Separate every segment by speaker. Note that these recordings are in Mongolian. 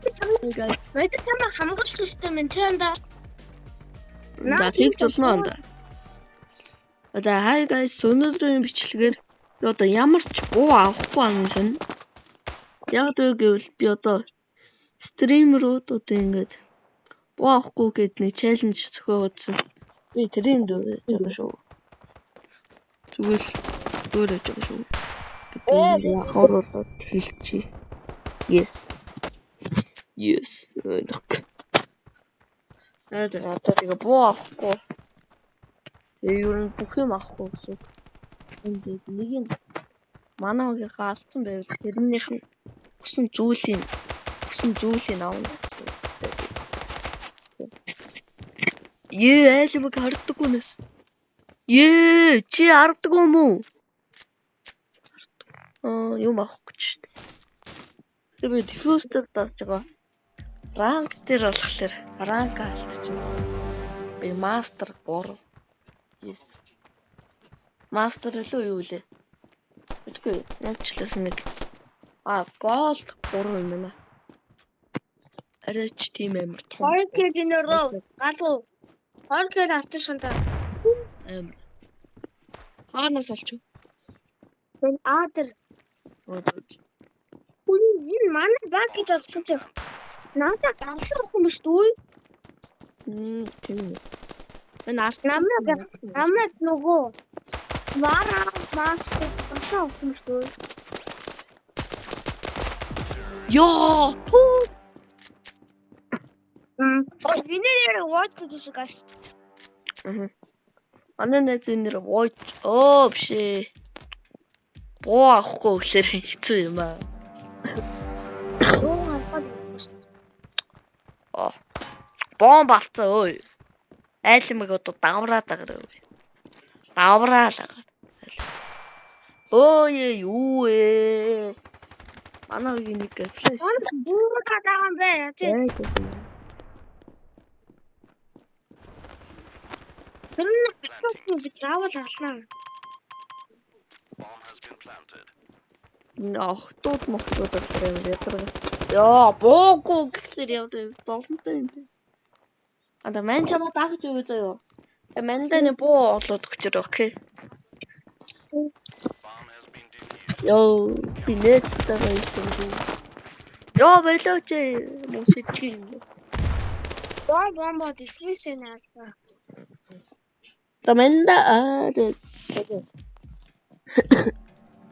Speaker 1: Мэд чамаа хамгаалах систем энэ тэнд.
Speaker 2: За тэгж болно анда. За hi guys, өнөөдрийн бичлэгээр би одоо ямар ч буу авахгүй юм шин. Яг вэ гэвэл би одоо streamer үүд одоо ингээд буу авахгүй гээд нэг challenge зохиогоодсон. Би тэрийн дөрөв байгаа шүү. Зүгээр л өөр яж байгаа шүү. Бид хоорондоо хэлчихье. Yes. Yes. Аа за одоо тэгээ буу авахгүй. Тэгээ ер нь бүх юм авахгүй гэсэн. Энд нэг юм манай хогийнхаа алдсан байвал тэрнийх нь хүсэн зүйлийг авна гэсэн. Ее айлмаг харддаггүй нэс. Ее чи харддаггүй юм уу? Аа юм авах гэж. Тэгээ би diffuser дарж байгаа. Rank дээр болохоор rank алдчихна. Би master 3. Yes. Master илүү юу лээ? Мэдгүй. Ялчлаас нэг. А gold 3 юм байна. Арайч тийм амар том.
Speaker 1: 2 кг нөрөө галуу. 2 кг алтан шунтаа.
Speaker 2: Амар. Хаанаас олчих?
Speaker 1: Энэ А тэр. Энэ манай баг гэж бодсон чинь надад залсан юм биш үү?
Speaker 2: Тийм үү. Энэ арт
Speaker 1: Намайг нөгөө вара макс болсон юм биш үү?
Speaker 2: Йоо, пүү.
Speaker 1: Миний нэр Void гэж шиг ас.
Speaker 2: Манай найзын нэр Void. Оо биш ээ. Буу авахгүй гэхлээр хэцүү юм аа.
Speaker 1: Буу авах.
Speaker 2: Бомб алдсан өө. Айлмаг одоо давраад агаар өө. Давраал агаар. Өө юу ээ. Манай үеийн нэг флэш.
Speaker 1: Буу байгаа юм бэ? Чи. Тэр нь би заавал алнаа.
Speaker 2: Энэ охтууд мохтууд болохоор ядарга. Йоо, буугүй гэхлээр явдаг зовлонтой юм бэ. Анда мань чамаа дагж өгөө заяа. Тэгээ манданы буу олоод өгчөр окей. Йоо, би нэттэй байсан. Йоо, болооч мөн шидчих юм.
Speaker 1: Бомбо диффьюз наалаа.
Speaker 2: За манда аа тэг.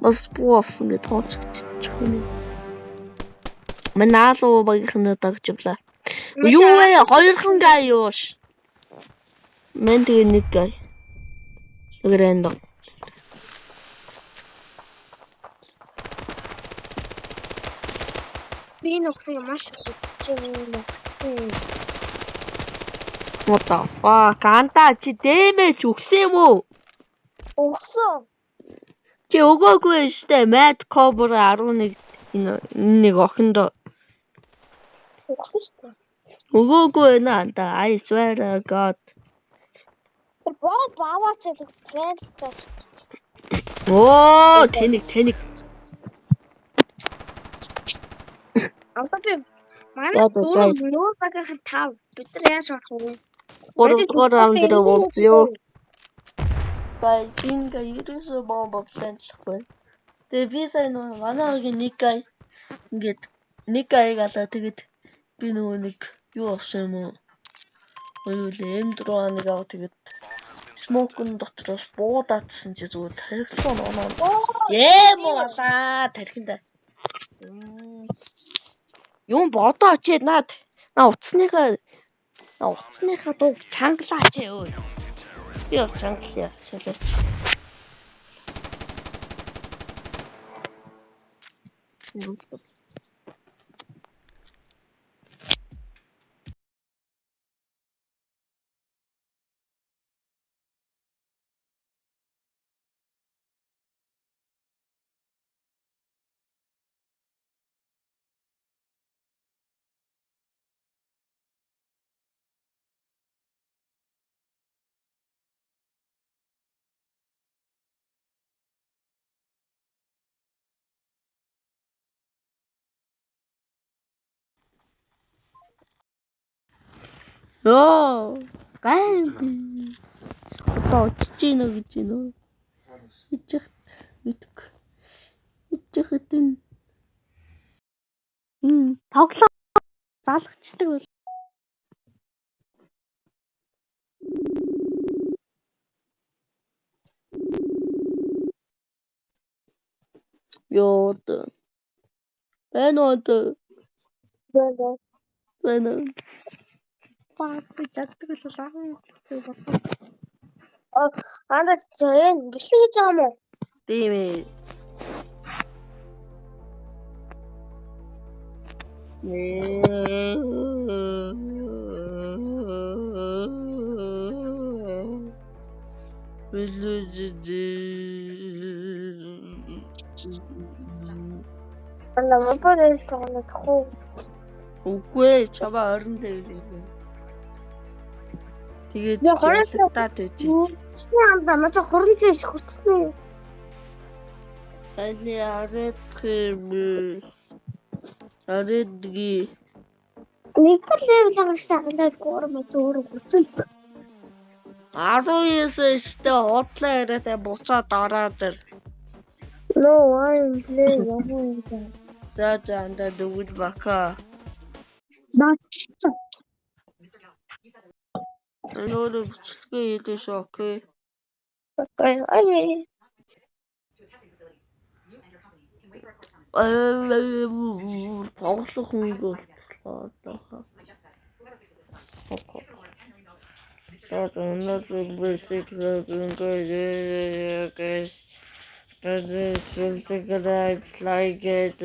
Speaker 2: Бас буу авсан гэж тооцогдчих юм. Мэн наалуу багийнхнаа дагж явлаа. Юу вэ? Хоёрхан гай юу ш. Мэн тэгээ нэг гай. Нэг рандом.
Speaker 1: Би нөхрийг маш их юм.
Speaker 2: What the fuck? Анта чи дэмэж өгсөн юм уу?
Speaker 1: Өгсөн.
Speaker 2: Чи өгөөгүй штэ. Mad Cobra 11 энэ нэг охиндоо
Speaker 1: өгсөн штэ.
Speaker 2: Өгөөгүй байна анта. I swear to God.
Speaker 1: Боо баваач гэдэг план цаач.
Speaker 2: Оо, тэнэг.
Speaker 1: Анта би манай дөрөв нөө багийнхан 5. Бид нар яаж орох вэ?
Speaker 2: 3 дугаар раунд дээр уулзъя. Guys, энэ ерөөсөө бомб плантлахгүй. Тэгээ би сая нөгөө манай хоёрын нэг гай ингээд нэг гайг алаа тэгээд би нөгөө нэг юу авсан юм уу? Юу лээ M4 нэг аваа тэгээд smoke-н дотроос буудаадсан чи зүгээр тархилсан оноо. Ээ муулаа тархинда. Юм бодоо чи наад на утасныхаа дууг чангалаач өө. Би бас чангалъя. Солиоч. Йоо. Гай би. Одоо очиж гинэ гэж гинэ. Ичэхт мэдг. Ичэхэд энэ тоглоо залгачдаг бол. Йоо. Байна уу?
Speaker 1: Байна.
Speaker 2: Байна. Баа би чаддаг л аа.
Speaker 1: Анда зэн бичлэг хийж байгаа юм уу?
Speaker 2: Тийм ээ.
Speaker 1: Анда мобайл тоглох уу?
Speaker 2: Үгүй ээ, чамаа орон дээр юм. Тэгээд
Speaker 1: Би хорон
Speaker 2: таад байж.
Speaker 1: Чи анда мача хорон зэвш хүрсэн үү?
Speaker 2: Таны арайдгүй. Арайдгүй.
Speaker 1: Нэг л level гарсан андаа гурав мача өөрөө хүрсэн.
Speaker 2: 19 штэ худлаа яриатай буцаад ороод ир.
Speaker 1: No, I'm play.
Speaker 2: За за андаа дүгэл бака.
Speaker 1: Баа.
Speaker 2: Өнөөдөр бичлэгээ хийлээ шүү, окей.
Speaker 1: Okay. Okay.
Speaker 2: Тоглох хөнгө боллоо. За өнөөдөр бичлэгээ ингээд guys. Subscribe, like it.